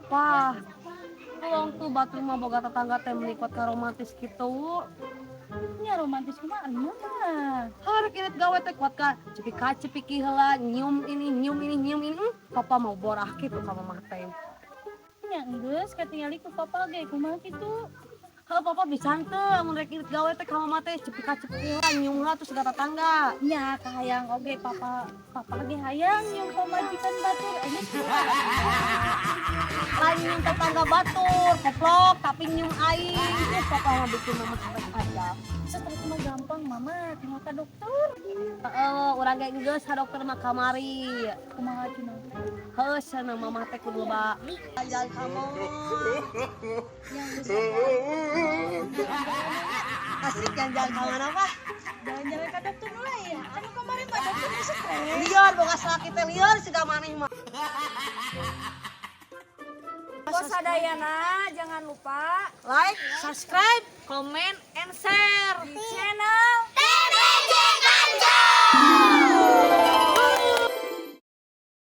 Pah, tolong tuh batur mah boga tetangga teh meni kuat ka romantis gitu. Nya romantis kumaha mah? Hari indit gawe teh kuat ka cepika cepiki heula, nyium ini, nyium ini, nyium ini. Papa mau borah gitu ka mamah teh. Nya geus katingali ku papa ge kumaha kitu. Heuh, papa bisa henteu mun rek indit gawe teh ka mama teh cepika cepiki heula, nyium heula terus siga tetangga? Nya kahayang oge papa, papa ge hayang nyium pamajikan batur ini. Lain nyium tetangga batur, koplok, tapi nyium aing. Terus papa mah bikin mama stres aja. Stres mah gampang, mama tinggal ka dokter. Heeh, urang ge geus ka dokter mah kamari. Kumaha cenah? Heuh, cenah mama teh kudu loba jalan kamu. Yang geus. Asik jalan-jalan ka mana, Pak? Jalan-jalan ka dokter nu lain. Kan kemarin mah dokter nu stres. Lieur boga salaki teh lieur siga maneh mah. Bos Sadayana, jangan lupa like, subscribe, comment, and share.